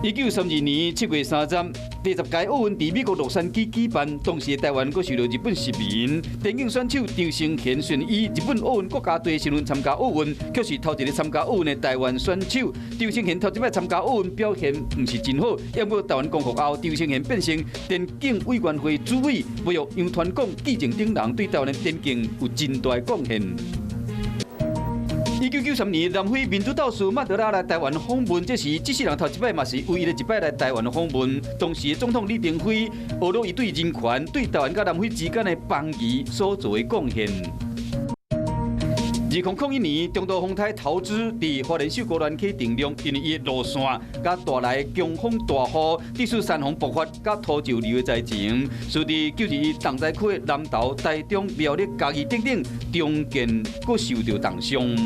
1932年7月30，第10屆奧運佇美國洛杉磯舉辦，當時台灣閣受到日本殖民。電競選手張成賢雖然以日本奧運國家隊身份參加奧運，卻是頭一个參加奧運的台灣選手。張成賢頭一擺參加奧運表現毋是真好，毋過台灣光復後，張成賢變成電競委員會主委，保育楊傳廣、紀靜等人對台灣的電競有真大貢獻。1993年，南非民主鬥士曼德拉來台灣訪問，這是這世人頭一擺，嘛是唯一的一擺來台灣訪問。當時的總統李登輝學了伊對人權、對台灣佮南非之間的邦誼所做的貢獻。2001年，中度風台桃芝佇花蓮秀姑巒溪登陸，因為伊的路線佮帶來強風大雨，致使山洪爆發，佮土石流的災情，使佇9·21重災區的南投、台中、苗栗、嘉義等等重建閣受著重傷。